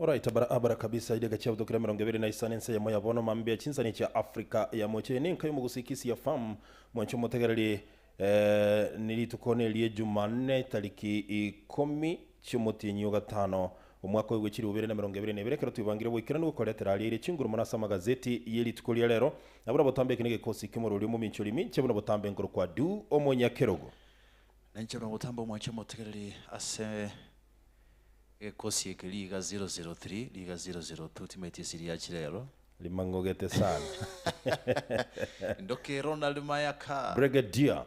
Alright, barabara kabisa idega chiabutokire 26 ense eyemo ya bono mambia chinsani chia Africa ya moche ne enka y'omogusi Kisii FM mwanche omotegereri eh, ni rituko ne rie Jumanne tariki ikomi chiomotienyi ogatano omwaka oyo bwe 2022 ekero twebangire goikeranu gokoretera aria ere chinguru mono ase amagazeti ye rituko ria rero na buna botambe eke negekosi ki'omorwori omominchori minche buna botambe nkoro kwa du omonyakerogo. Nainche buna botambe omwanche omotegereri ase Egekosi eke riga 003, riga 002 timanyeti ase riachire ero. Rimang'ogete sana. Ndoke Ronald Mayaka. Brigadier.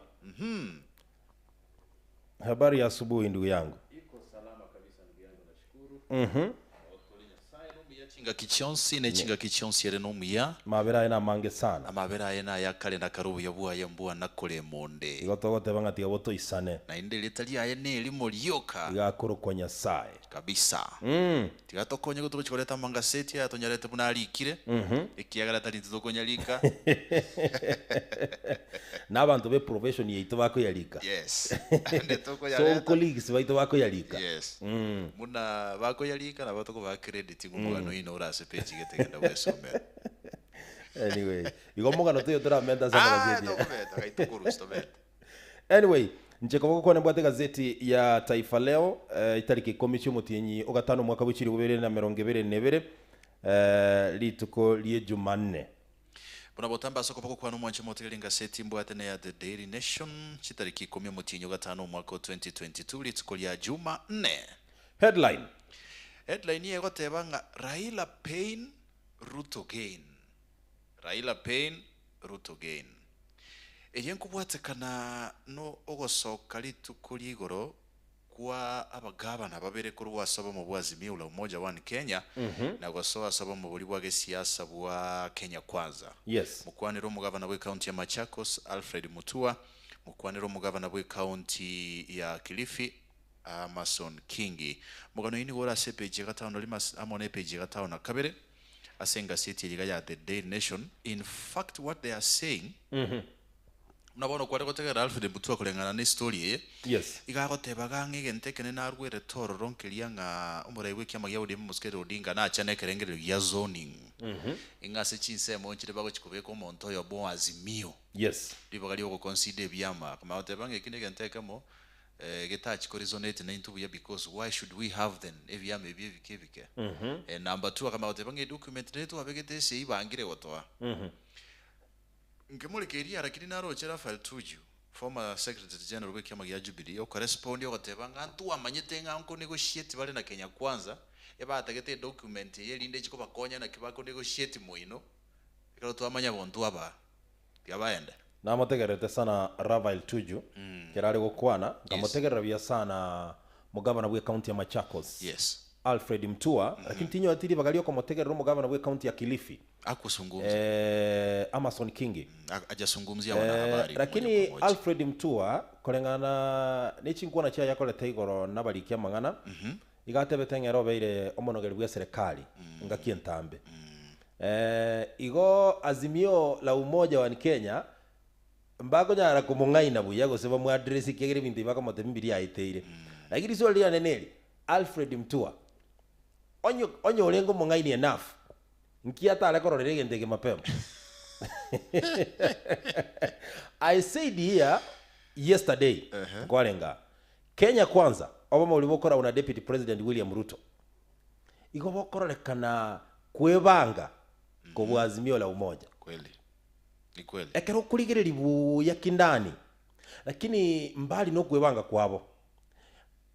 Habari ya asubuhi ndugu yangu. Iko salama kabisa ndugu yangu nashukuru. Otore Nyasaye nomuya chingaki chionsi ne chingaki chionsi ere nomuya. Mabera aye namange sana. Amabera aye naya kare na kare obuya bwaye mbwana korema onde. Igo togoteba ng'a tiga botoisane. Naende erieta riaye nerimo rioka. Iga akorokwa Nyasae. Kabisa. Tiga tokonye gotogochia koreta amangaseti aya tonyarete buna arikire, ekiagera tari intwe tokonyarika. Na abanto be profession yaito bakoyarika. Yes. Naende So tokoyareta. colleagues baito bakoyarika. Yes. Buna bakoyarika nabo tokobaa credit ng'a omogano oino ore ase page gete genda bwesomere. Anyway, igo omogano toiyo toramenta ase Ah, amagazeti aya. tokobeta, gai tokorusia tobete. Anyway, inche koba gokwana mbwate egazeti ya Taifa Leo eh, itariki ikomi chiomotienyi ogatano omwaka bwe chilifu bibere na emerongo ebere na ebere eh, rituko rie Jumanne. Buna botambe ase okoba gokwana omwanche motigari engaseti mbwate neya The Daily Nation, chitariki ikomi omotienyi ogatano omwaka o 2022 rituko ria Juma nne. Headline. Headline egoteba ng'a Raila pain, Ruto gain. Raila pain, Ruto gain. Eye nkobwatekana no ogosoka rituko ria igoro kwa abagabana babere korwa ase obomo bwa Azimio la Umoja One Kenya na gosoa ase obomo boria bwa gesiasa bwa Kenya Kwanza. Yes. Mokwanere omogabana bwe county ya Machakos Alfred Mutua, mokwanere omogabana bwe county ya Kilifi Amason Kingi. Omogano oyio nigo ore ase epeji ya gatano na rimo amo na epeji ya gatano na kabere ase engaseti eye iga ya The Daily Nation. In fact what they are saying, buna bono kware gotegerera Alfred Mutua koreng'ana na estory eye, Yes. iga agotebaga ng'a egento ekenene narwerete ororo nkeria ng'a omorai bw'ekiama gia ODM Moskerere Odinga nachane ekerengererio gia zoning, ing'a ase chinsemo nchire bagochia kobeka omonto oyomo o Azimio Yes. ribaga riogoconsider ebiama. Akamanya goteba ng'a eki negento ekemo Getachi ko resonate naintwe buya because why should we have then ebiama ebi ebike ebike. Number two akamanya goteba ng'a edocument nere twabegete ase eyio bangire gotoa. Nkemoreka eria lakini naroche Raphael Tuju, former secretary general bw'ekiama gia Jubilee, okorespondi ogoteba ng'a ntwamanyete ng'a nko negotiate bare na Kenya Kwanza, ebatagete edocument eye erinde echi kobakonya naki bako negotiate moino, ekero twamanya bonto aba. Tiga baende. Namotegererete sana Rafael Tuju ekero are gokwana, nkamotegerera buya sana omogavana bwe county ya Machakos Yes. Alfred Mutua, lakini tinyoreti ribaga riokomotegerera omogavana bwe county ya Kilifi Akuzungumza. eh, Amason Kingi. Hajazungumzia wanahabari moja Lakini kwa moja. Alfred Mutua koreng'ana ne chinkwana chiaye akorete igoro nabariki amang'ana, iga atebete ng'a ere obeire omonogeri bw'eserekari engaki entambe. Igo Azimio la Umoja One Kenya mbakonyara komong'aina buya gose bamoaddress ekiagera ebinto ebi bakomotebia mbiria aeteire. Lakini riswali riane neri, Alfred Mutua, onye onye orenge omong'aini enough, nki atare kororera egento eke mapema? I said here yesterday, nkwarenge aa, Kenya Kwanza, obomo boria bokoragwa na Deputy President William Ruto, Igo bokororekana kwebanga kobua Azimio la Umoja. Kweli. Ni kweli. Ekero okorigereria buya kindani, lakini mbali nokwebanga kwabo,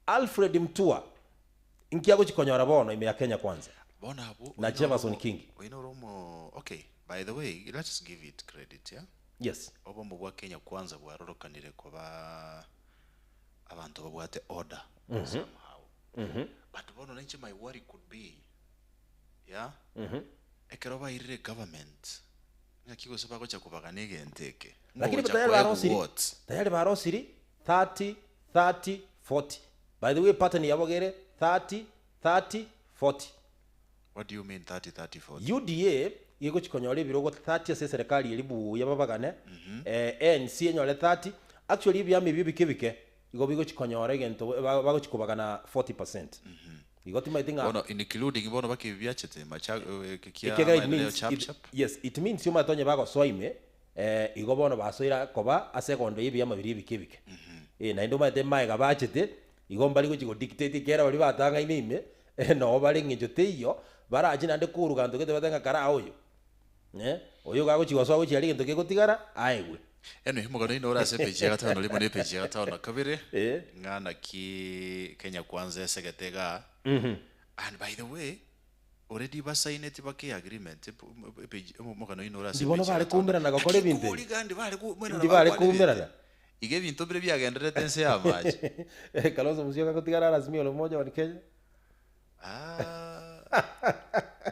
Alfred Mutua inki agochi konyora bono ime ya Kenya Kwanza Bono abwo na oino Jefferson oromo Kingi? oino oromo okay by the way let us give it credit yeah Yes. obomo bwa Kenya Kwanza bwarorokanire koba abanto babwate order somehow But bono nainche my worry could be yeah ekero bairire government ng'aki gose bagocha kobagana egento eke Lakini ngogocha tayari koegwa barosiri what? tayari barosiri 30 30 40 by the way pattern yabo gere 30 30 40 What do you mean 30 30 40? UDA gegochi konyora ebirogo 30 ase eserekari eria buya babagane eh, ANC enyore 30 actually ebiama ebio bike bike Igo bigochi konyora egento bagochi kobagana 40 percent. Igo timaeti ng'a Bono including bono baka ebi biachete macha eh, kia Ekiagera it maendeleo means chap it, chap. yes, it means omanyete onye bagosoa ime eh, igo bono basoire koba ase egondo y'ebiama biria ebike ebike. Eh, naende omanyete maega bachete, igo mbari gochia godictate ekiagera baria batang'aine ime, noo bare eng'encho teiyo, barache naende koruga gento gete batebe ng'a karaa oyo, eh, oyo iga agochia gosoa gochia aria egento kegotigara, aegwe. Anyway, omogano oino ore ase epeji ya gatano na rimo na epeji ya gatano na kabere, Eh. ng'a naki Kenya Kwanza esegete igaa. And by the way, already basaineti bake agreement epeji omogano oino ore ase Ndi bono epeji ya bare gatano. koumerana gokora Naki ebinto ebi? koriga ndi bare koumerana Ndi bare bagokwana ebinto koumerana? ebi. Iga ebinto mbire biagendererete ense y'amache. Kalonzo Musyoka agotigara are Azimio la Umoja One Kenya. Ah.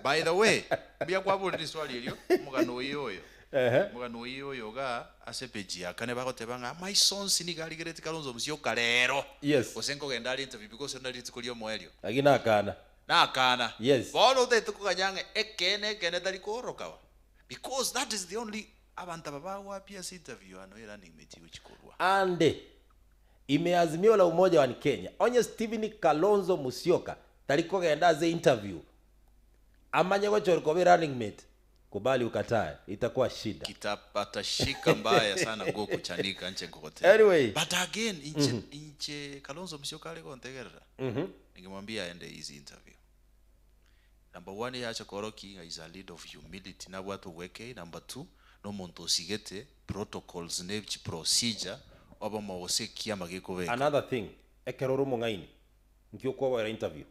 By the way, mbuya kwaborire riswali erio, omogano oyo oyo. Ehe. Omogano oyo oyo igaa ase epeji ya kane bagoteba ng'a amaiso onsi nigo arigereti Kalonzo Musyoka rero. Yes. Gose nkogenda are interview because nari rituko ri'omoerio. Lakini nakana. Nakana. Yes. Bono otagete koganya ng'a ekeene ekeene tari kooroka because that is the only abanto aba bagwapia ase interview ano erunning mate egochi korwa. Ande, ime ya Azimio la Umoja One Kenya, onye Stephen Kalonzo Musyoka tari kogenda ase interview amanye gochorwa koba erunning mate, kubali ukatae, itakuwa shida. Kitapatashika mbaya sana nguo kuchanika nche nkogotebia. Anyway. But again inche inche Kalonzo Musyoka are gontegerera ningemwambia aende hizi interview. Number one yacha korokia ng'a is a leader of humility nabwate obwekei. Number two nomonto osigete protocols ne chiprocedure obomo gose ekiama gekobeka. Another thing, ekero ore omong'aini, nki okwoboera interview?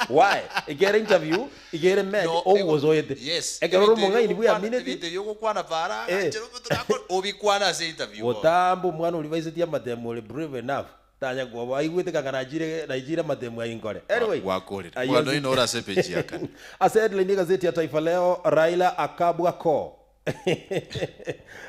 Why? Ekiagera interview iga ere meant No, ogosoete. yes. Ekero ore Ebinto ebi omong'aini ogokwana- bweamineti, ebinto ebi ogokwana para Eh. ngachera omonto nako obikwane ase interview bono. botambe omwana oria baisetie amatemo ore brave enough, tanya kwoboa aigwete kanga nachire nachire amatemo aye nkore. Anyway, Gwakorire. ayio Omogano nse- oino ore ase epeji ya kane. Ase headline y'egazeti ya Taifa Leo, Raila akabwa koo.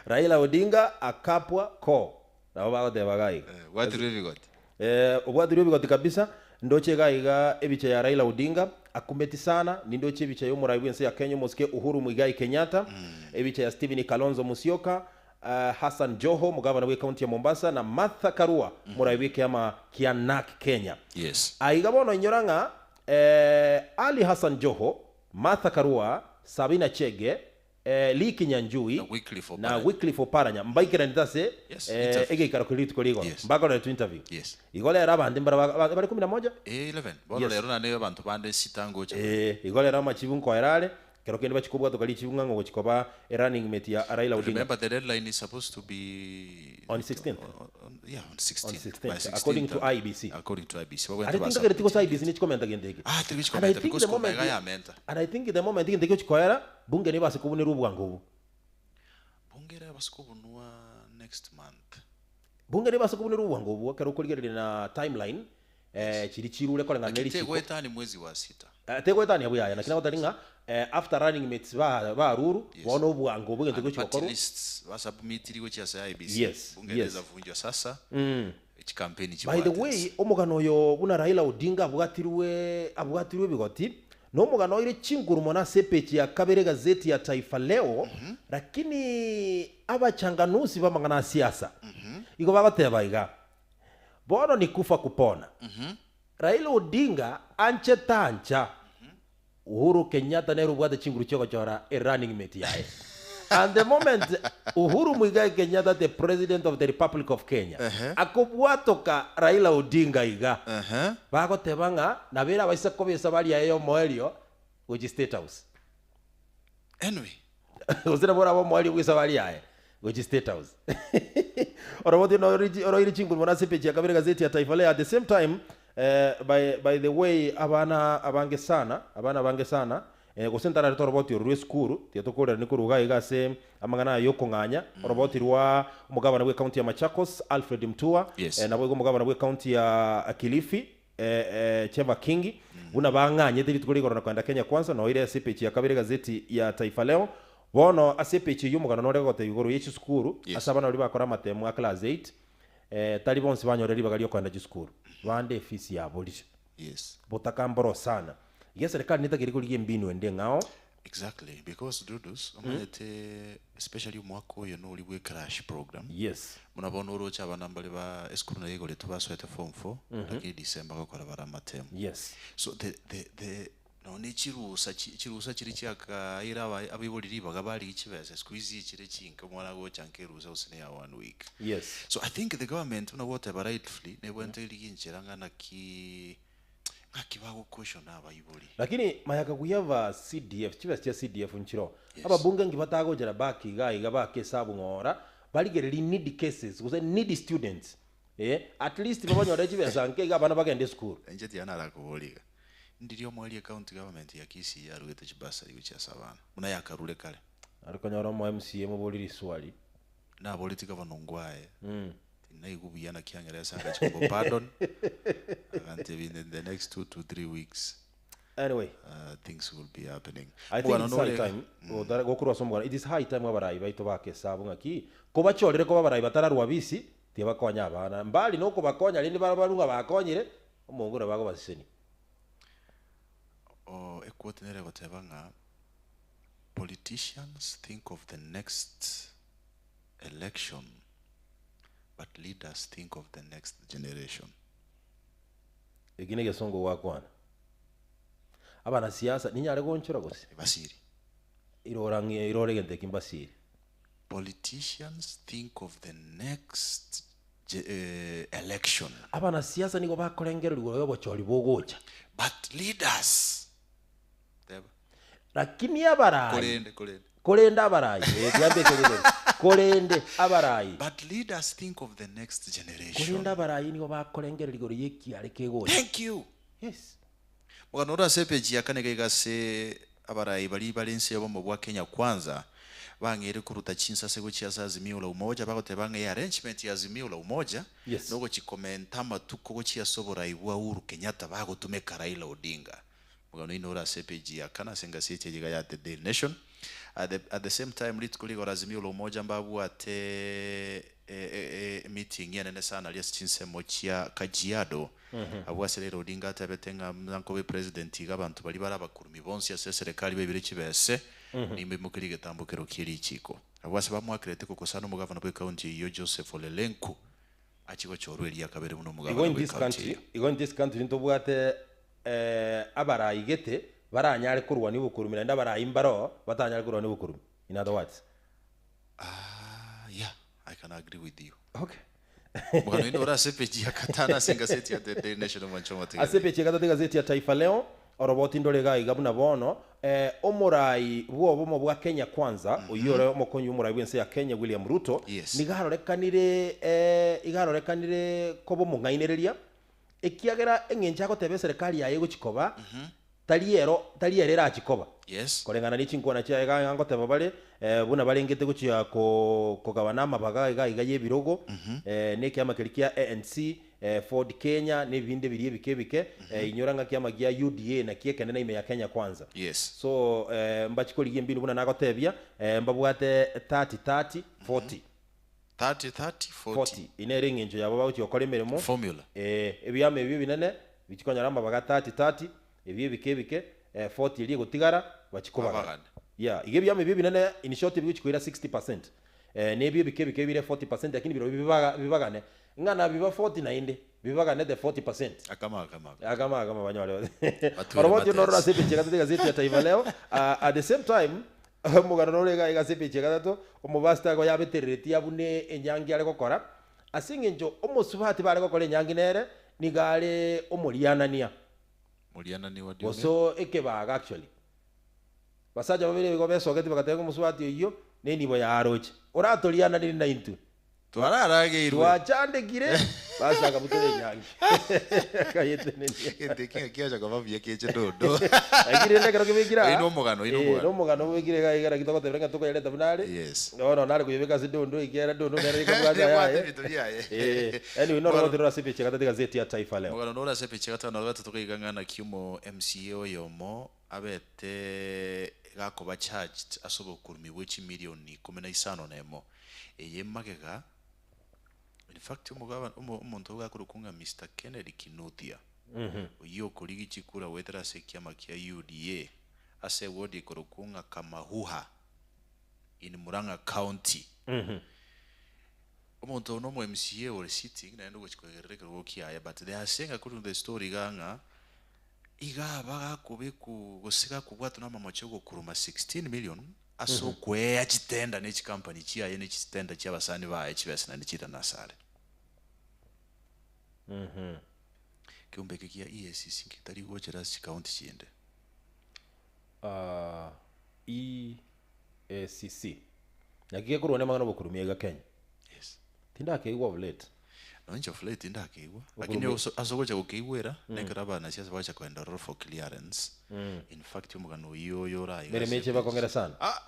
Raila Odinga akabwa koo. Nabo bagoteba iga iga. Eh, bwatirwe ebigoti. Eh, obwatirwe ebigoti kabisa, ndoche iga iga ebicha ya Raila Odinga, akumeti sana, nindoche ebicha ya omorai bw'ense ya Kenya omosike Uhuru Muigai Kenyatta, ebicha ya Stephen Kalonzo Musyoka, eh, Hassan Joho omogavana bw'ecounty ya Mombasa, na Martha Karua omorai bw'ekeama kia Narc Kenya. Yes. Aiga bono inyora ng'a eh, Ali Hassan Joho, Martha Karua, Sabina Chege, eh, Lee Kinyanjui Na Wycliffe na Oparanya. Wycliffe Oparanya mbaikeranitie ase Yes, eh, interview. egeikaro keria rituko rigoro Yes. mbakoreretwe interview Yes. igo rero abanto mbara ba- ba- bare kumi na moja Eh, 11. Bono Yes. rero naende abanto bande sita ngocha. Eh, igo rero amachibu nkoera are kero kende bachia kobwatoka richibu ng'a ng'o gochia koba erunning mate ya Raila Odinga Remember the deadline is supposed to be On 16th. On, on, yeah, on 16th. On 16th, By 16th, according to IEBC. According to IEBC. And Babwente I think ba ngagereti gose submit. IEBC nechikomenta gento eke. Ah, tiri And I chikomenta think because the moment komega yamenta. And I think the moment gento ekio chikoera bunge nibase kobunerwa obwango obo. Bunge ere base kobunwa next month. Bunge nibase kobunerwa obwango obwo ekero okorigereria na timeline eh, chiri chirure koreng'ana ne Lakini richiko. tegoetani mwezi wa sita. Eh, tegoetania buya yaya, lakini agotari ng'a eh, after running mates ba baruru Yes. bono obwango obwo egento And party gochigokorwa. lists basubmitiri gochia ase IEBC. Yes, Bunge yes. ndeza vunjwa sasa. Chikampeni By the chibwate way, omogano oyo buna Raila Odinga abwatirwe abwatirwe ebigoti nomogano oire chinguru mono ase epeji ya kabere gazeti ya Taifa Leo lakini abachanganuzi b'amang'ana a siasa igo bagoteba iga bono ni kufa kupona Raila Odinga anche tancha Uhuru Kenyatta nere obwate chinguru chiogochora e running mate yaye and the moment Uhuru Muigai Kenyatta the president of the Republic of Kenya akobwatoka Raila Odinga iga bagoteba ng'a nabere abaisa kobesa baria y'omoerio gochia State House Anyway, gose nabo oraba omoerio bwa esabari yaye gochia State House oroboti oroire chinguru mono ase epeji ya kabere gazeti ya Taifa Leo at the same time eh, by, by the way abana abange sana abana abange sana eh, gose ntararete oroboti oru rwa esukuru tiga tokorera ni koruga iga ase amang'ana aya yokong'anya oroboti rwa omogabana bwa ekaunti ya Machakos Alfred Mutua Yes. eh, nabo igo omogabana bwa ekaunti ya Kilifi eh, eh, Cheva Kingi buna bang'anyete rituko rigoro na kwenda Kenya Kwanza noire ase epeji ya kabere gazeti ya Taifa Leo bono ase epeji eywo omogano nore gotebia igoro ya chisukuru Yes. ase abana baria bakora amatemo a class 8 eh, tari bonsi banyore ribaga riokoenda chisukuru bande efisi yaborire yes. botakamboro sana iga eserikali netageri korigia embinu ende ng'ao. Exactly, because Dudus, omanyete especially omwaka oyo nori bwe crash program. Yes. Buna bono oroche abana mbare ba esukuru naye igoretwe basoete form 4, lakini December gokora bare amatemu. Yes. So the the the nonye chirusa chi- chirusa chiri chiakaire aba abaibori ribaga barigia chibesa siku hizi chire chinke omwana agocha nka erusa gose ne ya one week. Yes. So I think the government buna goteba rightfully nebwenerete rigia enchera ng'a naki ng'aki bagoquestiona abaibori. Lakini mayaka we have a CDF, chibesa chia CDF nchiro. Yes. Ababunge nki batagochera back iga iga bake esabu ng'ora, barigereria needy cases gose needy students. Eh, at least babanyore chibesa nke iga abana bagende esukuru. Inche tiga narakoborie iga, ndiri omoerio ecounty government ya Kisii yarugete chibursary gochia ase abana, buna yakarure kare. Are konyora omo MCA moborie riswali. Naboretie gavana Ongwae, tinaigwa buya naki ang'era ase agachi koba pardon, agantebia in the next 2 to 3 weeks Anyway, things will be happening. I think Omogano it's high nore time gotara gokorwa ase omogano. It is high time abarai baito bake esabu ng'aki kobachorire koba abarai batararwa bisi tibakonya abana mbali nokobakonya rende bara barunga bakonyire omongo nabo agobasesenia. Oh, equote nere goteba ng'a politicians think of the next election but leaders think of the next generation. Eki na egesongo gwakwana. Abanasiasa ninyare gonchora gose Basiri. Irora ng'e irora egento eki mbasiri. Politicians think of the next election. Abanasiasa nigo bakorengererigwa igoro ya obochori bogocha. But leaders teba. Lakini abarai. Korende korende. Korende abarai. Eh, tiambeke rigori. Korende abarai. But leaders think of the next generation. Korende abarai nigo bakorengererigwa igoro ya ekiare kegocha. Thank you. Yes. Omogano ore ase epeji ya kane iga ase abarai baria bare inse y'obomo bwa Kenya Kwanza bang'eire koruta chinsase gochia ase Azimio la Umoja bagoteba ng'a earrangement ya Azimio la Umoja Yes. nogochikomenta amatuko gochia ase oborai bwa Uhuru Kenyatta bagotumeka Raila Odinga. Omogano oino ore ase epeji ya kane ase engaseti eye iga ya The Daily Nation. At the, at the same time rituko rigoro Azimio la Umoja mbabwate meeting enene sana aria ase chinsemo chia Kajiado abwo ase Raila Odinga atebete ng'a muna nkobe president iga abanto baria bare abakurumi bonsi ase eserekari baibire chibese nimbaimokerie egetambo kero kia richiko abwo ase bamoakerete gokosana omogavana bwa ecounty eyio Joseph Ole Lenku achie gochorwa eria kabere buna Igo omogavana in bwa this ecounty country, eyio. igo in this country ntobwate abarai gete baranyare korwania obokurumi naende abarai mbaro batanyare korwania obokurumi. In other words. Ah, yeah, I can agree with you. Okay. Omogano oino ore ase epeji ya katano ase engaseti ya The Daily Nation omwanche Ase omotegereri. epeji ya gatato egazeti ya Taifa Leo oroboti ndore iga iga buna bono omorai bw'obomo bwa Kenya Kwanza oyio ore omokonyi bw'omorai bw'ense ya Kenya William Ruto Yes. nigo arorekanire iga arorekanire koba omong'ainereria ekiagera eng'encho agoteba eserekari yaye egochi koba tari ero tari ere erachi koba Yes. koreng'ana ne chinkwana chiaye iga ngoteba bare buna barengete gochia kogabana amabaga iga iga y'ebirogo na ekiama keria kia ANC Ford Kenya na ebinde biria ebike ebike inyora ng'a kiama gia UDA naki ekenene ime ya Kenya Kwanza. Yes. So mbachi korigia embinu buna nagotebia mbabwate 30 30 40. 30 30 40. 40 inere eng'encho yabo bagochia gokora emeremo. Formula. Ebiama ebio ebinene bichikonyora amabaga 30 30 ebio ebike ebike 40 eria egotigara bachikobagana. Babagane. Yeah, iga ebiama ebio ebinene in short bigochi koira 60% na ebio ebike ebike bire 40% lakini biro bibaga bibagane ng'ana biba 40 naende bibagane the 40%. Akama akama. Akama akama banyore. Batwire Oroboti norora matesi. ase epeji ya gatatu egazeti ya Taifa Leo. At the same time omogano nore iga iga ase epeji ya gatatu omobasta igo yabetereretie abune enyangi are gokora ase eng'encho omosubati bare gokora enyangi nere nigo are omorianania. Morianani what do you mean? Gose ekebaga actually. Basacha babere igo besogeti bagateba omosubati oyio nenibo yaroche. Oratoriananire na intwe. Twararageirwe. Twachandekire basi akabutora enyangi. Akayetenenia. Egento eki kiacha koba buya keche dodo. Lakini rende ekero kebekire Oyo aa, nomogano, oyo nomogano. nomogano obekire iga iga naki togotebera ng'a tokoyereta buna are. Yes. Bono nare koyebeka ase dondo ekiagera dondo nere ekabwate Nebwate yaye. ebinto biaye. Anyway, Omogano noroboti rore ase epeji ya gatatu egazeti ya Taifa Leo. Omogano nore ase epeji ya gatano na gatato tokoiga ng'a naki omo MCA oyomo abete gakoba charged ase obokurumi bwe chimilioni ikomi na isano na emo. Eye magega in fact omogaba omonto ogakorokwa ng'a Mr Kennedy Kinuthia oyio okorigi chikura goetera ase ekiama kia UDA. Ase ewodi ekorokwa ng'a Kamahuha in Murang'a County. Omonto oyo nomo MCA ore sitting naende ogochi koegerera ekerogo kiaye but they are saying according to the story iga ng'a iga aba gakobekwa gose gakobwatwa namamocho ogokuruma 16 million ase okoeya chitenda ne chikampani chiaye ne chitenda chia abasani baye chibesa naende chiirane asare. Ekeombe eke kia EACC ngetari gochera ase chikaunti chinde. EACC. Naki gekorwa nemang'ana obokurumia iga Kenya. Yes. Tindakeigwa of late. Nonye inche of late tindakeigwa, lakini Okurumia. ase ase ogocha gokeigwera, nekero abanasiasa bagocha kogenda ororo for clearance, in fact omogano oyio oyo oraiga Meremo ase eche bakong'era sana. Ah!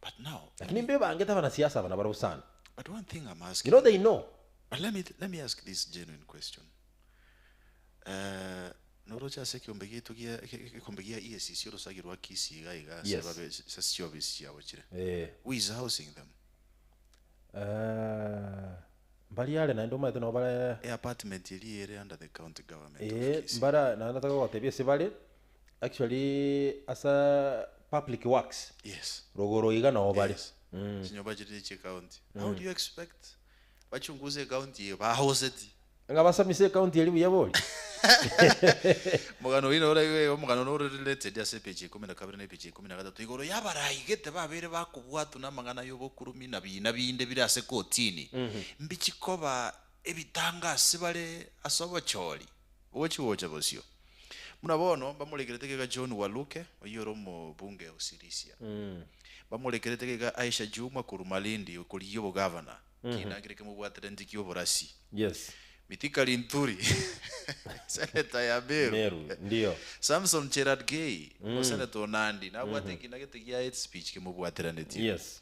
But now, Lakini mbebangete abanasiasa aba nabarabwo sana. but one thing I'm You asking, know they know. but let me, let me ask this genuine question. Eh, noroche ase ekeombe giaito gia egekombe gia EACC orosagi rwa Kisii iga iga ase Yes. babe ase chiofisi chiabo chire. Eh. Who is housing them? Eh, mbari are naende omanyete nabo bare E apartment eria ere under the county government of Eh, Kisii. mbara naende nataka gogotebia ase bare actually asa public works Yes. rogoro iga nabo bare. Yes. Chinyomba chiria chie county. How do you expect bachunguze ecounty eye bahouseti? Ng'a basamise ecounty eria buya bori. Omogano oino ore omogano nore related ase epeji ya ikomi na kabere na epeji ya ikomi na gatato igoro y'abaraigete babeire bakobwatwa namang'ana y'obokurumi na bina binde bire ase kotini, mbichi koba ebitanga ase bare ase obochori bogochi gocha bosio. Buna bono mbamorekerete gega John Waluke, oyio ore omobunge o Sirisia. Mbamorekerete gega Aisha Jumwa korwa Malindi okorigia obogavana. Kina nkere kemobwaterenti ki'oborasi. Yes. Mithika Linturi, senator ya Meru. Meru, ndio. Samson Cherargei, omosenator o Nandi, nabwate ekina gete gia hate speech kemobwateranetie. Yes.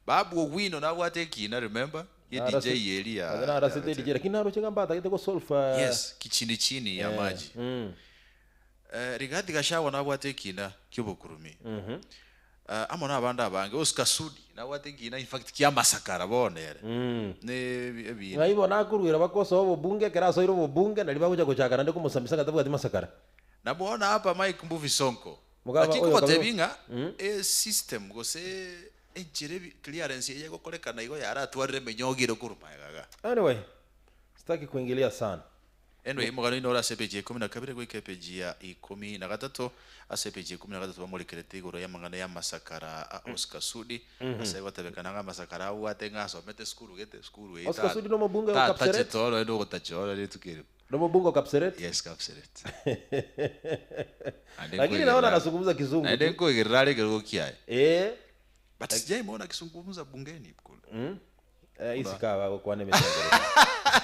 Babu Owino nabwate ekina, remember, ye DJ eria ya Narasete DJ, lakini naroche ng'a mbatagete gosolve Yes, kichini chini ya maji. Rigathi Gachagua nabwate ekina ki'obokurumi. Amo nabande abange, Oscar Sudi nabwate ekina in fact ki'amasakara bono ere. Ne ebi Ng'ai bono akoruera bakosoa obobunge, ekero asoire obobunge, nario bagocha gochaka naende komosamisa ng'a tabwati masakara. Nabono apa Mike Mbuvi Sonko. Mokaba Naki oyo nkogotebi kabere ng'a esystem gose enchera ebi clearance eye egokorekana igo yaratwarire emenyogire korwa magega iga. Anyway, sitaki kuingilia sana. Anyway, omogano oino ore ase epeji ya ikomi na kabere goika epeji ya ikomi na gatato. Ase epeji ya ikomi na gatato bamorekerete igoro y'amang'ana y'amasakara a Oscar Sudi, ase gotebekana ng'a amasakara abwate ng'a asomete esukuru gete, esukuru eye Oscar Sudi nomobunge o Kapseret? tatachete oro naende ogotacha oro rituko eri. Nomobunge o Kapseret? Yes, Kapseret. Naende Lakini naona nkoigerera anazungumza kizungu naende tu. nkoigerera are ekerogo kiaye. Eh. But sijaimwona akizungumza bungeni kule. Eh, isika bagokwana emechando.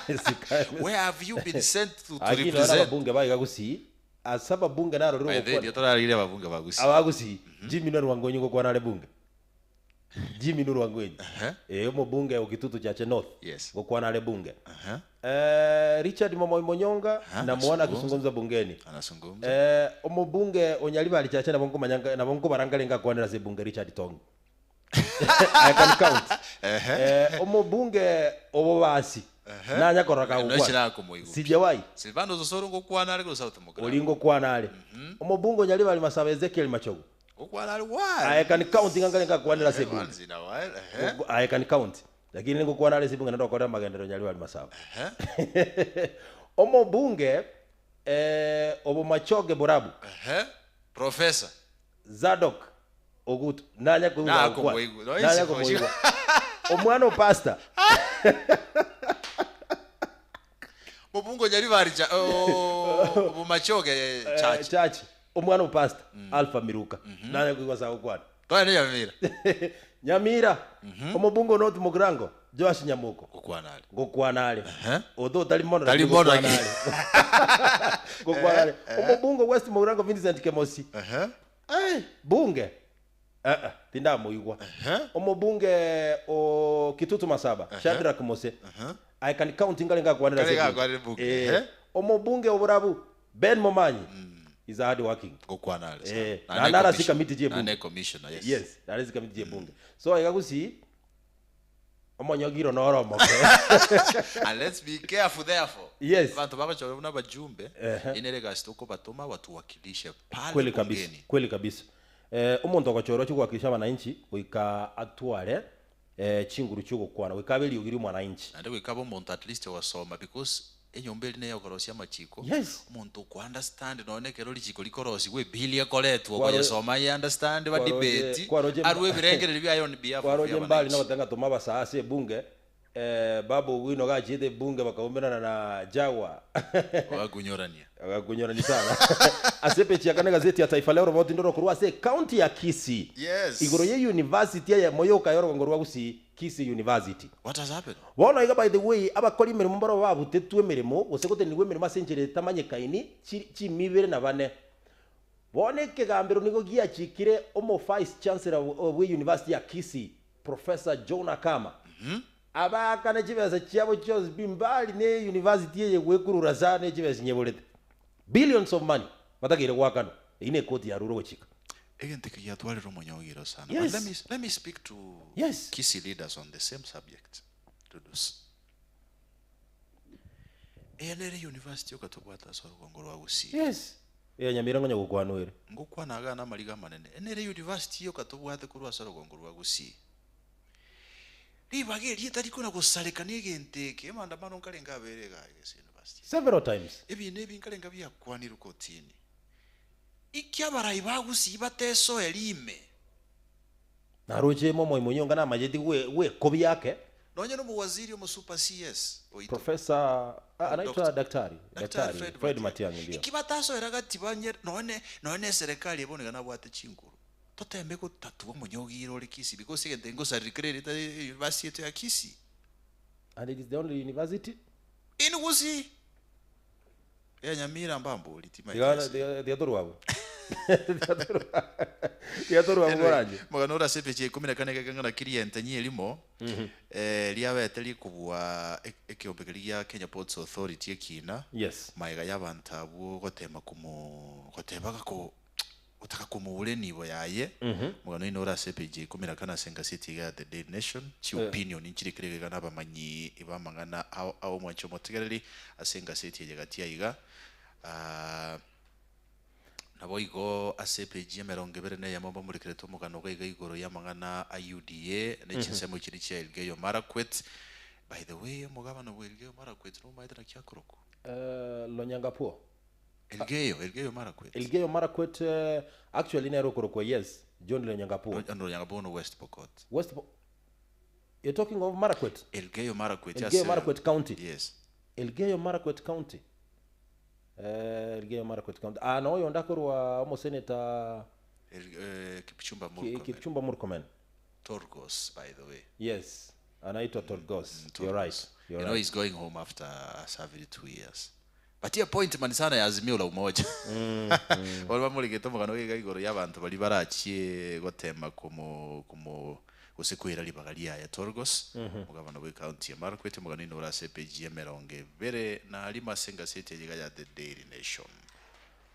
Isika. Where have you been sent to, to Lakini naona represent? ababunge baiga gusii ase ababunge narorire By the way, ogokwana. ndio torarigeria ababunge ba Gusii. Abagusii Jimmy Norwangwenyi ngokwana are bunge. Jimmy Nurwangwenyi. Eh, omobunge o Kitutu Chache North. Yes. Gokwana are bunge. Aha. Eh, Richard Momoi Monyonga Aha, namuona anazungumza. akizungumza bungeni. Anazungumza. Eh, omobunge onyaribari chache nabo nkomanya nabo nkobaranga renga akwanera ase ebunge Richard Tong. I can count. Eh, omobunge obobasi nanya korora kagokwana. Nochira komoigwa. Sijawahi. Silvano Osoro ngokwana are gose South Mugirango. Ori ngokwana are. Omobunge onyaribari Masaba Ezekiel Machogu. Gokwana are why? I can count ng'a nkare ngakwanera ase ebunge. Once in a while. Ehe. I can count. Lakini ngokwana are ase ebunge naende okorera amagenderero nyaribari Masaba. Ehe. Omobunge eh, obomachoge Borabu. Ehe. Professor. Zadok Ogutu nanya koigwa Na gokwana. komoigwa. No, Nanya isi komoigwa. Omwana o pastor. Mobungo nyaribari cha oh, obomachoge Eh, church. church. Omwana o pastor Alpha Miruka. Nanya koigwa sa gokwana. Tware ne Nyamira. Nyamira. Omobungo North Mugirango Joash Nyamuko. Gokwana are. Gokwana are. Ehe. Oto tari mono Tari lakini mono gokwana lakini. are. Gokwana are. Omobungo West Mugirango Vincent Kemosi. Ehe. Ai, bunge Eh, eh, tindamoigwa Ehe. omobunge o Kitutu Masaba Shadrack Mose I can count ngare ngakwanera Ngare ase ngakwanera ebunge. ebunge, Eh, ehe. omobunge oborabu Ben Momanyi is hard working Gokwana are. Eh, Na na ne nara si commissioner. committee je Na bunge. ne commissioner, yes. Yes, nare si committee je bunge. So igagusi omonyogiro noro omoke. And let's be careful therefore. Yes. Abantu bagochora buna abajumbe, inere egasi tokobatoma batuwakilishe pale Kweli kabisa, bungeni. kweli kabisa. Omonto ogochorwa achie gowakilisha abananchi goika atware chinguru chi'ogokwana, goika abe eriogi ri'omwananchi. Naende goika abe omonto at least ogosoma because enyomba eria neye okorosia amachiko, Yes. omonto oko understand nonye ekero richiko rikorosigwa ebill ekoretwa Kwaroche okoyesoma aye understand ba kwaroche debate kwaroche arwe ebirengererio biaye on behalf of kwaroche mbali yabananchi. nogoteba ng'a toma abasae ase ebunge Babu Owino gachiete ebunge bakaumerana na Jaguar. Bagakunyorania. Bagakunyorania sana. Ase epeji ya kane egazeti ya Taifa Leo roboti ndoro korwa ase ecounty ya Kisii. Yes. Igoro ye university eyemo yoka y'orogongo rwa Gusii, Kisii University. What has happened? Bono iga by the way abakori emeremo mbarobwo babutetwe emeremo gose gotenenigwa emeremo ase enchera etamanyekaini chi chimi ibere na bane. Bono ekegambero nigo giachikire omo vice chancellor bwe university ya Kisii Professor John Akama, abaakane chibesa chiabo chionsi pi mbari ne university eye gwekurura sa ne chibesa chinyeborete. Billions of money batakeire goakanwa. Eyio ne ekoti yarure ogochika. Egento eke giatwarire omonyogiro sana. But let me, Yes. let me speak to Yes. Kisii leaders on the same subject. Dudus. Eye nere university okatobwata ase orugongo rwa Gusii. Yes. Eya Nyamira ngonya gokwanwa ere. Ngokwana iga namariga amanene. Nere university yoka tobwate korwa ase orogongo rwa Gusii. Ribaga eria etari kona gosareka negento eke, emandamano nkarenge abere iga ase university. Several times. Ebinto ebi nkarenge biakwanirwe kotini. Iki abarai ba Gusii batesoeri ime. Naroche momoimo oyio onga namacheti gwe gwekobia ake. Nonye nomowaziri omosuper CS oito. Professor ah, anaitwa Doctor. daktari Daktari daktari Fred Fred Matiang'i. Matiang'i ndio. Iki batasoera gati banye nonye nonye eserekari ebo niga nabwate chinguru. Totembe gotatua omonyogiro ore Kisii because egento ngosariri kere ere university yetu ya Kisii. And it is the only university In Gusii. Ya Nyamira mbambori timaeti tiga ase. tiga tiga torwa abwo. Tiga torwa tiga torwa abwo Anyway, koranje. mogano ore ase epeji ya ikomi na kane gekang'ana kiria entenyi erimo riabete rikobua ekeombe keria gia Kenya Ports Authority ekina Yes. maega y'abanto abwo gotema komo goteba gako gotaka komoura enibo yaye mogano oino ore ase epeji ya ikomi na kane ase engaseti iga ya The Daily Nation chi opinion nchirikire iga nabamanyi b'amang'ana ao ao omwanchi omotegereri ase engaseti eye gati aiga Naboigo ase epeji y'emerongo ebere na eyemo mbamorikerete omogano iga iga igoro y'amang'ana a UDA ne chinsemo chiria chia Elgeyo Marakwet. By the way, omogabana bwa Elgeyo Marakwet nomaete naki akorokwa? Lonyangapuo. Elgeyo, Elgeyo Marakwet. Elgeyo Marakwet actually nere okorokwa yes, John Lonyangapuo. Lonyangapuo no West Pokot. West Po- You're talking of Marakwet? Elgeyo Marakwet Elgeyo ase Marakwet County. Yes. Elgeyo Marakwet County. Elgeyo Marakwet County. Ah, na oyonde akorwa omosenator Kipchumba Murkomen. Kipchumba Murkomen. Torgos, by the way. Yes, anaitwa Torgos. You're right. Torgos. You're You know right. he's going home after serving 2 years. But ye appointment sana ya Azimio la Umoja. Bono bamorigete omogano iga igoro y'abanto baria barachie gotema komo komo gose koira ribaga riaye Torgos, omogabana bwe county ya Marakwet, omogano ino ore ase epeji ya emerongo ebere na rimo ase engaseti eye iga ya The Daily Nation.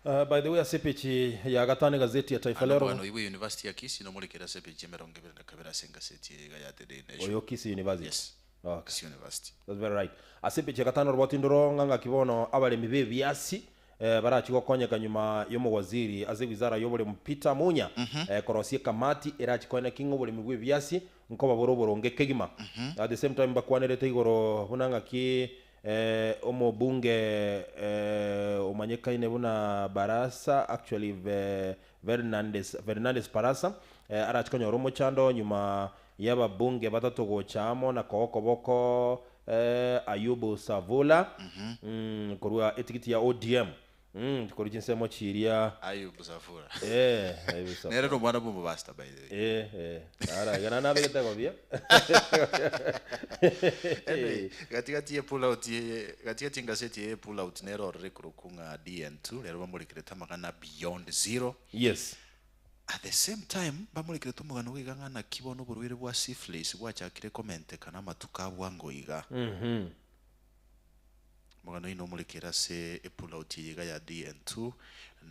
By the way ase epeji ya gatano egazeti ya Taifa Ande Leo omogano oyio bwe University ya Kisii nomorekere ase epeji ya emerongo ebere na kabere ase engaseti eye iga ya The Daily Nation. Oyo Kisii University. Yes. Okay. Kisii University. That's very right. Ase epeji ya gatano oroboti ndoro ng'a ng'aki bono abaremi b'ebiasi barachie gokonyeka nyuma y'omowaziri ase ewizara y'oboremi Peter Munya korosia ekamati erachie koeneki ng'a oboremi bw'ebiasi nkoba bore oboronge kegima. At the same time mbakwanerete igoro buna ng'aki omobunge omanyekaine buna Barasa actually Fernandes, Fernandes Barasa arachie konyora omochando nyuma y'ababunge batato gocha amo na koa okoboko Ayubu Savula korwa etigiti ya ODM korwa chinsemo chiria Ayubu Savula. Ayubu Savula. Nere nomwana bwa omobasta by the way. Ara, iga nabegete gobia. Anyway, gatigati ye pull out ye gatigati engaseti ye pull out nere orore korokwa ng'a DN2 rero bamorekerete amang'ana beyond zero. Yes. At the same time bamorekerete omogano iga ng'a naki bono oborwaire bwa syphilis bwachakire komentekana amatuko abwango iga. Omogano oino omorekere ase epull out eye iga ya DN2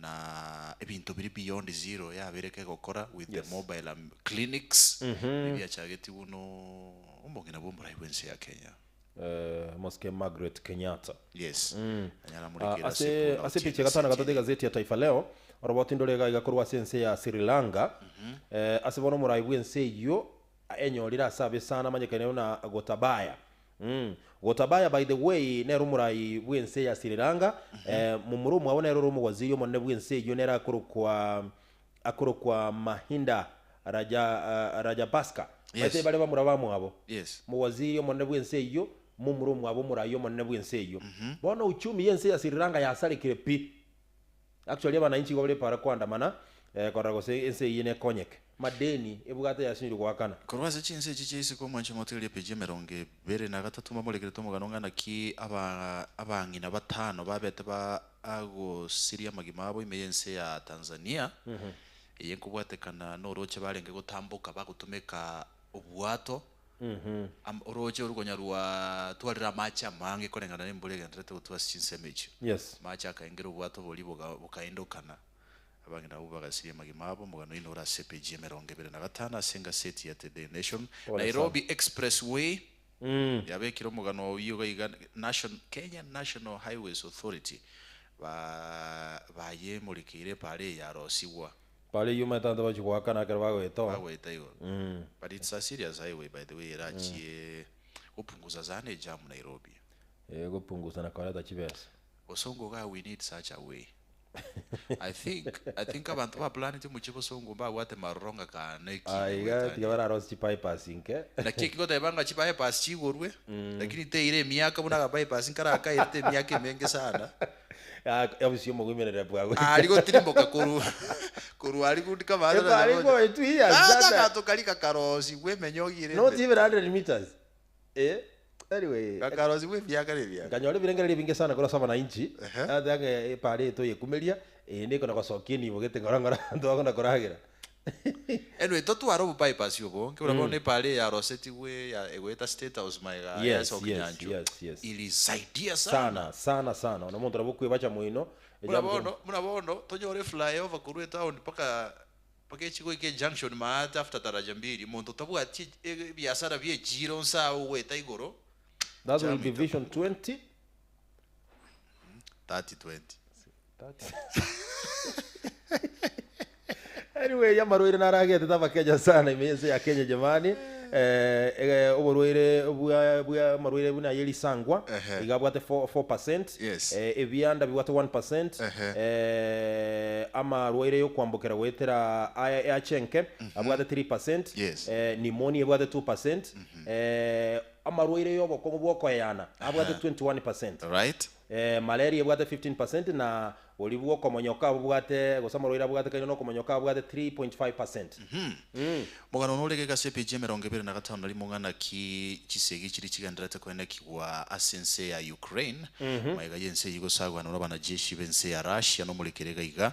na ebinto biri beyond zero yabere kegokora with the mobile clinics ebiachageti buno omong'ina bwa omorai bwense ya Kenya. Mosike Margaret Kenyatta. Yes. Anyara Ah, murekera ase ase ase epicha ya gatano na gatato egazeti ya Taifa Leo oroboti ndore iga iga korwa ase ense ya Sri Lanka eh, ase bono omorai bw'ense eyio enyorire ase abe sana amanyekane buna Gotabaya mm. Gotabaya by the way nere omorai bw'ense ya Sri Lanka eh, momura omwabo nere ore omowaziri omonene bw'ense eyio nere akorokwa akorokwa Mahinda Raja, Rajapaksa Yes. Baise bare bamura bamwabo Yes. Mowaziri omonene bw'ense eyio, momura omwabo omorai omonene bw'ense eyio. Bono uchumi y'ense ya Sri Lanka yasarekire pi. Actually abananchi igo bare para koandamana eh, korora gose ense eyio nekonyeke. Madeni ebwate yasinyirwe goakana. Korwa ase chinse echi chia isiko omwanche motigerie epeji emerongo ebere na gatato mbamorekerete omogano ng'a naki aba abang'ina batano babete ba agosiria amagima abo ime y'ense ya Tanzania, eye nkobwatekana noroche barenge gotamboka bagotumeka obwato, am oroche oru konya rwa twarire amache amange koreng'ana na embura egendererete gotwa ase chinsemo echio. Yes. Amache akaengera obwato boria boga bokaindokana, abang'ina abwo bagasiria amagima abo, omogano oino ore ase epeji emerongo ebere na gatano ase engaseti ya The Nation. Pole sana. Nairobi Expressway yabekire omogano oyio iga iga Nation Kenya National Highways Authority ba bayemorekeire epara eye yarosigwa. Pare eyio omanyete abanto bagochia goakana ekero bagoeta oo. Bagoeta igoro. But it's a serious highway by the way erachie gopunguza sana ejam Nairobi. Eh, gopunguza na koreta chibesa. Bosongo igaa we need such a way. I think I think abanto ba planete omochie Bosongo mbabwate maroro ng'a kane ki Ah, iga goetania. tiga bararosie chibypass inke. Naki eki goteba ng'a chibypass chigorwe, lakini teire emiaka buna aka bypass nkarakairete emiaka emenge sana. Ah, obisi omogoimerera bwago. Aria gotirimboka korwa korwa aria kundi kama Epara iko 2 years Tata sana. gato karia kakarosigwa emenyogi ere Not ime. even 100 meters. Eh, anyway. Kakarosigwa ebiaka na ebiaka. Nkanyora ebirengererio ebinge sana korwa ase abananchi Ehe. ate ng'a epara eye toyekumeria eye ekona gosokia enibo gete ng'ora ng'ora abanto bakona koragera. Anyway, totware obobypass obonge, buna bono epara eye yarosetigwe ya egoeta State House magega Yes, yase yes, Okinyanchu. yes. Ilisaidia sana. Sana, sana, sana. Ono omonto nabo okwebacha moino, Buna ejambo bono, buna bono, tonyore flyover korwa etown mpaka mpaka echi goika ejunction maate after daraja mbili, monto otabwati ebiasara bia echiro nse agwo ogoeta igoro, That will jam be Vision itapunguka. 20. 30 20. Anyway, amarwaire naragete abakenya sana ime ense ya Kenya jamani. Eh, eh, oborwaire bwa bwa amarwaire buna ye risangwa Ehe. iga abwate 4 4%. Yes. Eh, ebianda bibwate 1%. Ehe. Eh, amarwaire yokwambukira goetera aya achenke abwate 3%. Yes. Eh, pneumonia ebwate 2%. Eh, amarwaire yobokongo bwokoyana abwate 21%. Right? Eh, malaria ebwate 15% na ori bwokomonyoka abwate gose amarwaire abwate kaino nokomonyoka abwate 3.5%. Mogano norege gase page emerongo ebere na gatano na rimo ng'a naki chisegi chiri chigenderete koenekigwa ase ense ya Ukraine magega y'ense eyio gosagwana na abanajeshi b'ense ya Russia nomorekere iga iga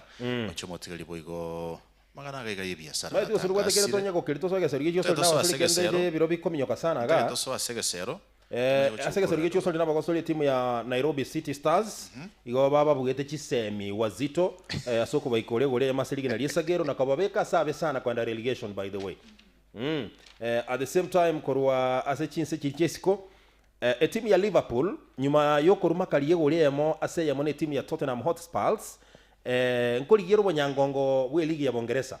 oche omotigari boigo magana iga iga y'ebiasara Maete gose robwate kere batangasire. tonya gokeri tosoe egesero gichio Totari osori tosoa na ase abasori kende egesero. je biro bikominyoka sana Totari iga. tosoa ase egesero. Eh, Tomanye ase egesero gochia gichio osori na abagosori etimu ya Nairobi City Stars igo bababugete chisemi wazito eh, ase okobaika oria igoro y'amase rigena ri'esagero na kobabeka ase abe sana kwenda relegation by the way. Eh, at the same time korwa ase chinse chiri chi'esiko eh, etimu ya Liverpool nyuma yokoruma karia igoro eyemo ase eyemo na etimu ya Tottenham Hotspurs eh, nkorigiera obonyangongo bwa eligi ya Bongeresa.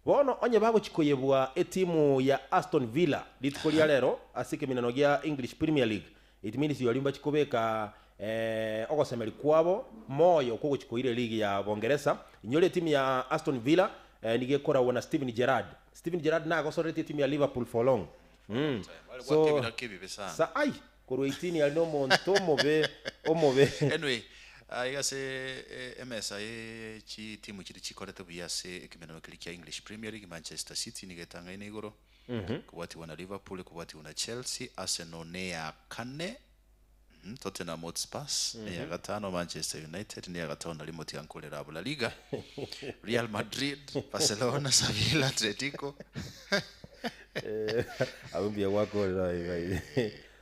Bono onye bagochikoyebwa etimu ya Aston Villa rituko ria rero ase ekeminano gia English Premier League it means yori mbachikobeka eh, ogosemeri kwabo moyo kogochikoira eligi ya Bongeresa inyore etimu ya Aston Villa eh, nigo ekoragwa na Steven Gerrard. Steven Gerrard nagosorete etimu ya Liverpool for long. So, So ebibe sana. sa ai korwa 18 ari nomonto omobe omobe. Anyway, iga ase emesa ye chitimu chiri chikorete buya ase ekemenero keri kia English Premier League Manchester City nigo etangaine igoro kobwatiwa na Liverpool kobwatiwa na Chelsea Arsenal ne ya kane Tottenham Hotspurs ne ya gatano Manchester United ne ya gatano na rimo tigankorera abo La Liga Real Madrid Barcelona Sevilla Atletico Eh, abumbiye gwakorera ibai.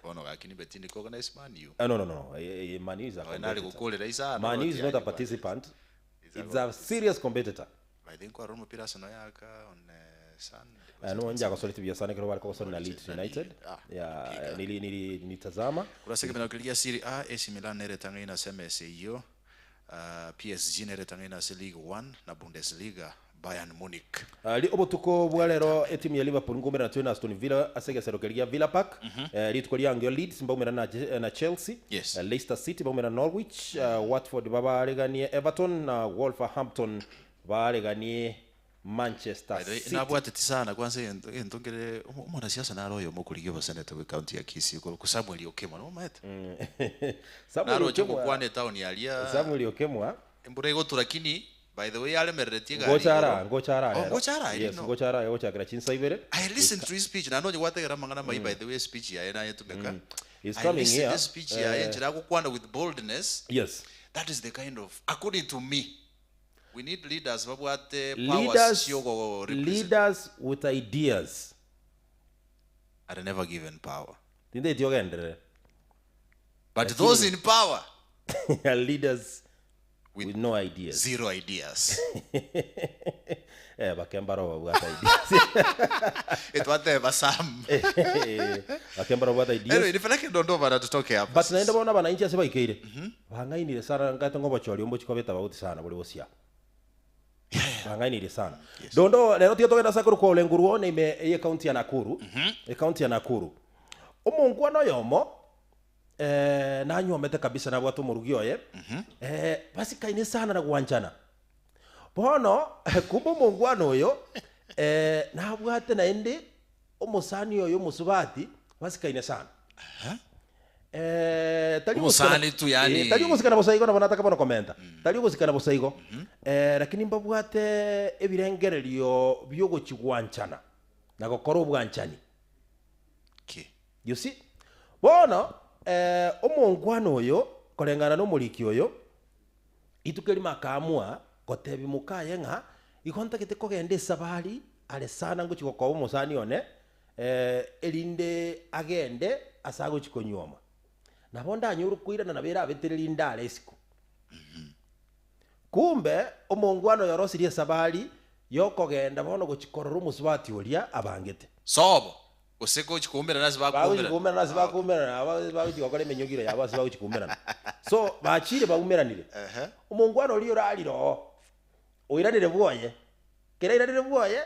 Bono gaki nibe tindi organize Man U. Ah, no no no eh, eh, Man U is a Oye, nari competitor. gukorera isano Man U is not a tiani participant. It's a It's a serious competitor. I think kwaro omopira Arsenal yaka on Sunday. No njagosorete buya sana ekero bare kogosora na Leeds United. Ah, Yeah, piga. nili nili nitazama. Korwa ase ekemanero keria gia Serie A, AC Milan nere etang'aine ase emesa eyio, ah, PSG nere etang'aine ase Ligue 1 na Bundesliga, Bayern Munich. Ri obotuko bwa rero etimu ya Liverpool nkoumerana twe na Aston Villa ase egesero keria gia Villa Park. Rituko riangio Leeds mbaumerane na Je- na Chelsea. Yes. Leicester City baumerane na Norwich. Watford babareganie Everton na Wolverhampton bareganie Manchester By the way, City. nabwateti sana kwanza egento egento nkere omo- omonasiasa naro oyomo okorigia oboseneta bwe county ya Kisii okorokwa Samuel Okemwa nomomaete? Samuel Naroche Okemwa ogokwana etown aria Samuel Okemwa embura egotu lakini by the way aremereretie egari ngocha ara igoro. ngocha ara Oh, rero. ngocha ara Yes, no. ngocha ara gochakera chinsa ibere. I listened to his speech naende onye gwategera amang'ana amaya by the way speech yaye nayetumeka. He's I coming listened here. to speech yaye enchera agokwana with boldness. Yes. That is the kind of according to me We need leaders babwate powers Leaders, chiogo represent leaders with ideas. are never given power. Tindeti ogenderere. But those in power Are leaders with with no ideas. zero ideas. Eh, bakemba robo babwate ideas. Etwateba some. Bakemba robo babwate ideas. Anyway, nipeleke Dondoma na tutoke hapa. But naende bono abananchi ase baikeire bang'ainire sana ngate ng'obochori ombochi kobeta bauti sana bore bosia bang'ainire sana dondo rero tiga togenda ase korokwa Ole Nguru one ime eye county ya Nakuru ecounty ya Nakuru omonkwana oyomo eh, nanywomete kabisa nabwate omorugi oye eh, basikaine sana na gwanchana bono kumbe omongwana oyo eh, nabwate naende omosani oyo omosubati basikaine sana Eh, tari Omosani ogosikana- tu yani. Eh, tari ogosikana bosa igo nabo nataka bono komenta tari ogosikana bosa igo Eh, lakini mbabwate ebirengererio biogochigwanchana na gokora obwanchani Ki. You see? Bono eh, omongwana oyo koreng'ana na omoriki oyo rituko erimo akaamua gotebi mokaye ng'a igo ntagete kogenda esabari are sana ngochi gokoba omosani one eh, erinde agende ase agochi konyuoma. Nabo ndanyore koirana nabo erabetere rinde are isiko. Kumbe omongwana oyo orosirie esabari yokogenda bono gochia korora omosubati oria abangete. Sobo, gose gochia koumerana ase Bagochia bakoumerana. koumerana ase bakoumerana, aba bagochia gokora emenyogiro yabo ase bagochia koumerana. So bachire baumeranire. Omongwana oria orarire oo, oiranire bwoye, Kera airanire bwoye,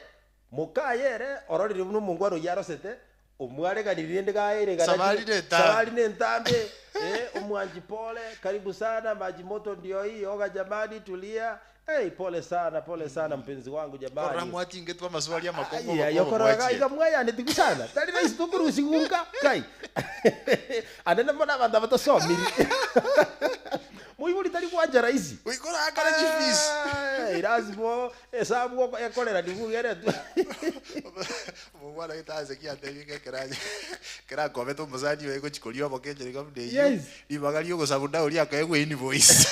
mokaye ere ororire buna omongwana oyio arosete, omwareganirie rende gaere gana Safari chi- ne entambe. safari ne entambe, eh, omwanchi pole, karibu sana, maji moto ndio hii, oga jamani, tulia. Hey, pole sana, pole sana mpenzi wangu Korora jamani. mwatingetwe amaswali amakong'u Aya, obokobo yokorora mwachie. iga mwayanetigu sana. Tari rahisi tokorusigunka kai. Ande nabo na abanto abatosomiri. Moibori tari gwancha rahisi. Goika orakare chifees. Eh, lazima esabu oko- ekorera nibugeretwe. Omwana gete ase ki atebie ng'a ekero aye ekero akobete omosani oye gochia koria oboke enchera iga buna eyio, Yes. ribaga ria ogosabuna oria akaegwa invoice.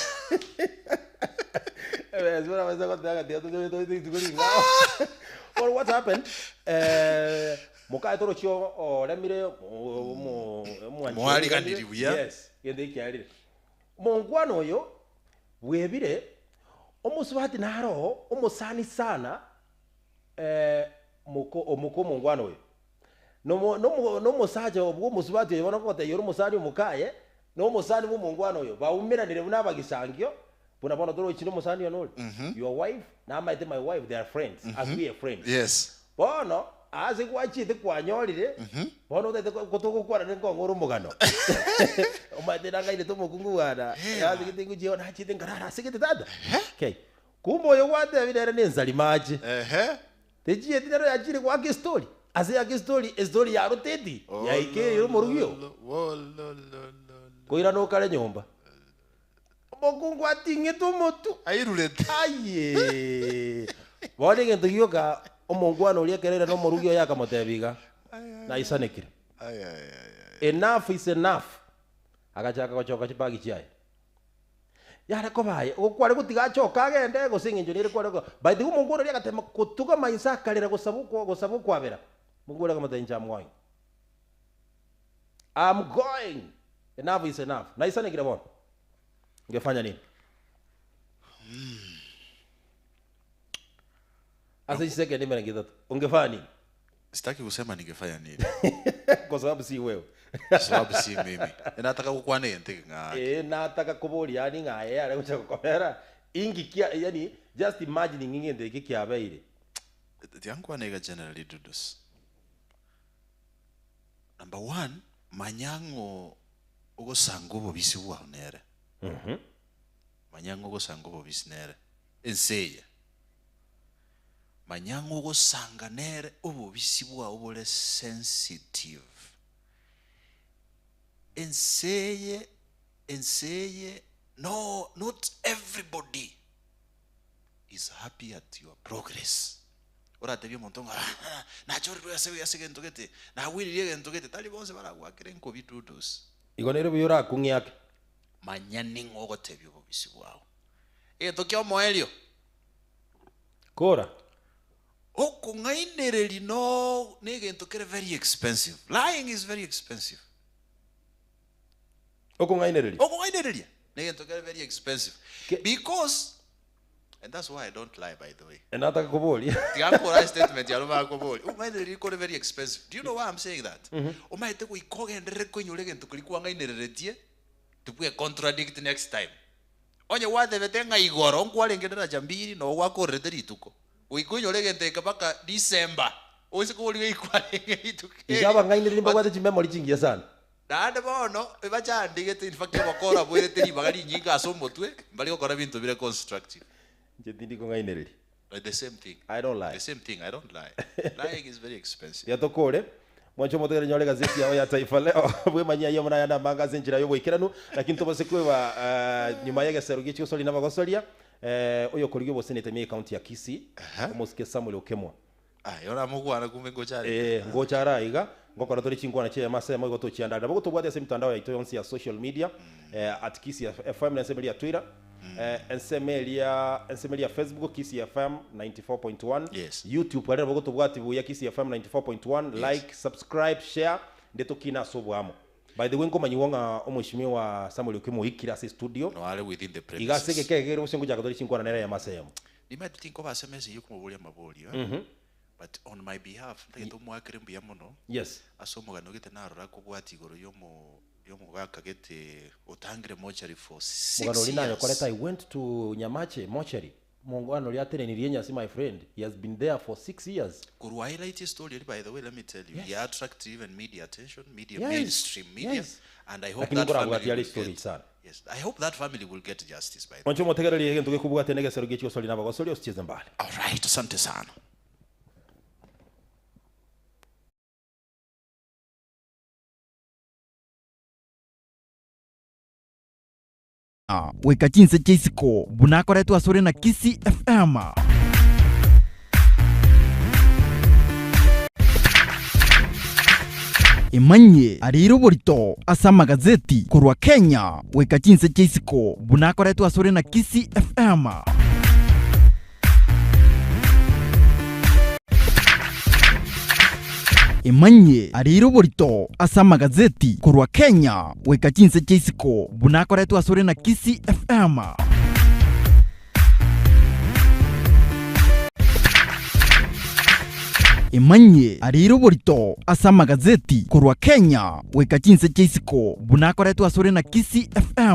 Ebesa orabasa goteba ng'a tiga tobe tobe rituko ring'ao. Bono what happened, eh, mokaye torochi o- oremire o- omo omwanchi Mwariganiri buya. Yes, gento ekiarire. Omongwana oyo bwebire, omosubati naro oo, omosani sana, eh, moko omoko omongwana oyo. Nomo nomo nomosacha obwo omosubati oyo bono ogotebia ore omosani omokaye, na omosani bwa omongwana oyo, baumeranire buna abagisangio, buna bono torochi na omosani one ore, your wife, namaete my wife, they are friends, as we are friends. Yes. Bono, aase gwachiete kwanyorire, bono otagete ko togokwana ninkong'ora omogano. Omanyete nangainete omokungu bwana, ase gete ngochia nachiete nkarara ase gete tata. Okay. Kumbe oyo gwatebire ere nensari mache. Ehe. Techieti nero yachire goaka estori. Ase yaka estori, estori yaroteti, yaikeire omorugio. Koirana okare nyomba. Omokungu ating'ete omotu. Airurete. Aye! Bono egento gioka, omongwana oria ekero airana omorugi oye akamotebia iga, Naisanekire. Enough is enough. Agachaka gochoka chibagi chiaye. Yare koba aye, okware gotiga achoke agende, gose eng'encho nere kware ko. By the way, omongwana oria agatema kotugama inse akarera gosaba okwa gosaba okwabera. Omongwana oria akamotebia inche am going. Am going. Enough is enough. Naisanekire bono. Ngefanya nini? Ase chisekendi emerongo etato, ongefanya nini? Sitaki kusema ningefanya nini. Kwa sababu si wewe. Kwa sababu si mimi. Nataka gokwana egento eke ng'a ake. Ee, nataka koboria yaani ng'a aye are gocha gokomera inki kia yaani just imagine ng'a egento eke kiabeire. Tiga nkwane iga generally Dudus. Number one, manya ng'o ogosanga obobisi bwao nere. Manya ng'a ogosanga obobisi nere ense eye. Manya ng'a ogosanga nere obobisi bwao bore sensitive. Ense eye, ense eye, no, not everybody is happy at your progress. Oratebie omonto ng'a ah, nachorirwe ase ase egento gete, nagwiririe egento gete, tari bonsi baragwakere enkobi dudus. Igo nere buya orakung'e ake. Manya ning'o ogotebia obobisi bwao. Egento ki'omoerio. Kora. Okong'ainereria no negento kere very expensive. Lying is very expensive. Okong'ainereria. Okong'ainereria negento kere very expensive. Ke- Because, and that's why I don't lie by the way. Nataka koboria. Tiga nkore statement yaro bakoboria. Okong'ainereria kore very expensive. Do you know why I'm saying that? Omanyete goika ogenderere koinyora egento keria kwang'ainereretie, tibwe contradict next time. Onye gwatebete ng'a igoro nkwarenge daraja mbiri noo gwakorerete rituko, goika onyore egento eke mpaka December, oise koboriwa eyio kwarenge rituko Iga eri. abang'ainereria mbabwate chimemory chingiya sana. Naende bono ebachandegete, in fact obokora boirete ribaga rinyinge ase omotwe, mbari gokora binto bire constructive. Inche tindi kong'ainereria. Like the same thing. I don't lie. The same thing, I don't lie. Lying is very expensive. Tiga tokore. Mwanche omotegereri nyore egazeti yao ya Taifa Leo bwemanyie ayio buna ayande amange ase enchera y'oboikeranu, lakini tobase kweba eh, nyuma y'egesero gie chigosoria nabagosoria eh, oyokorigia oboseneta ime y'ecounty ya Kisii Aha. omosike Samuel Okemwa. Aye oramokwana kumbe ngocha are. Eh, ngocha are aiga ngokora tore chinkwana chi'eyemo ase eyemo igo tochiandarera. Nabo gotobwate ase emitandao yaito yonsi ya social media eh, at Kisii FM na ensemo eria ya Twitter eh, ensemo eria ensemo eria ya Facebook Kisii FM 94.1 Yes. YouTube aria nabo gotobwati buya Kisii FM 94.1 Yes. like subscribe share nde tokine ase oboamo. By the way nkomanyigwa ng'a omweshimiwa Samuel Okemwa oikire ase estudio No are within the iga ase premises. egeka eke kere gose ngochaka tore chinkwana nere eyemo ase eyemo. Nimanyete tinkoba ase emesa eyio komoboria amaborio eh, but on my behalf ntagete omoakere mbuya mono Yes. ase omogano gete narora kobwatia igoro yomo yomogaka gete otangire mortuary for six Omogano oria nayokorete years. I went to Nyamache mortuary omongwana oria atenenirie enyasi my friend he has been there for 6 years. Korwa highlight estory eria by the way let me tell you Yes. he attract even media attention media Yes. mainstream media Yes. and I hope Lakini that family nkorabwatia are will story get sana. yes I hope that family will get justice by the way. Mwanche omotegererie egento gekobwatia negesero gie chigosoria na abagosoria osichieze mbali. Alright asante sana. Goika chinse chia isiko buna akoretwe asore na Kisii FM. Emanyie areire oborito ase amagazeti korwa Kenya goika chinse chia isiko buna akoretwe asore na Kisii FM. Emanyie areire oborito ase amagazeti korwa Kenya goika chinse chia isiko buna akoretwe asore na Kisii FM. Emanyie areire oborito ase amagazeti korwa Kenya goika chinse chia isiko buna akoretwe asore na Kisii FM.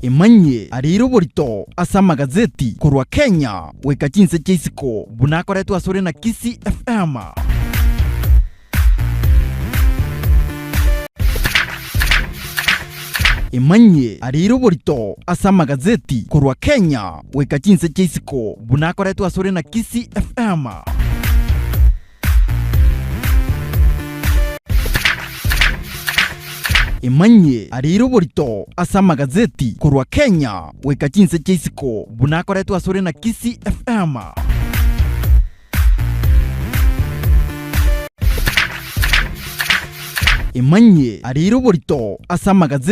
Emanyie areire oborito ase amagazeti korwa Kenya goika chinse chia isiko buna akoretwe asore na Kisii FM. Emanyie areire oborito ase amagazeti korwa Kenya goika chinse chia isiko buna akoretwe asore na Kisii FM. Emanyie areire oborito ase amagazeti korwa Kenya goika chinse chia isiko buna akoretwe asore na Kisii FM. Emanyie areire oborito ase amagazeti.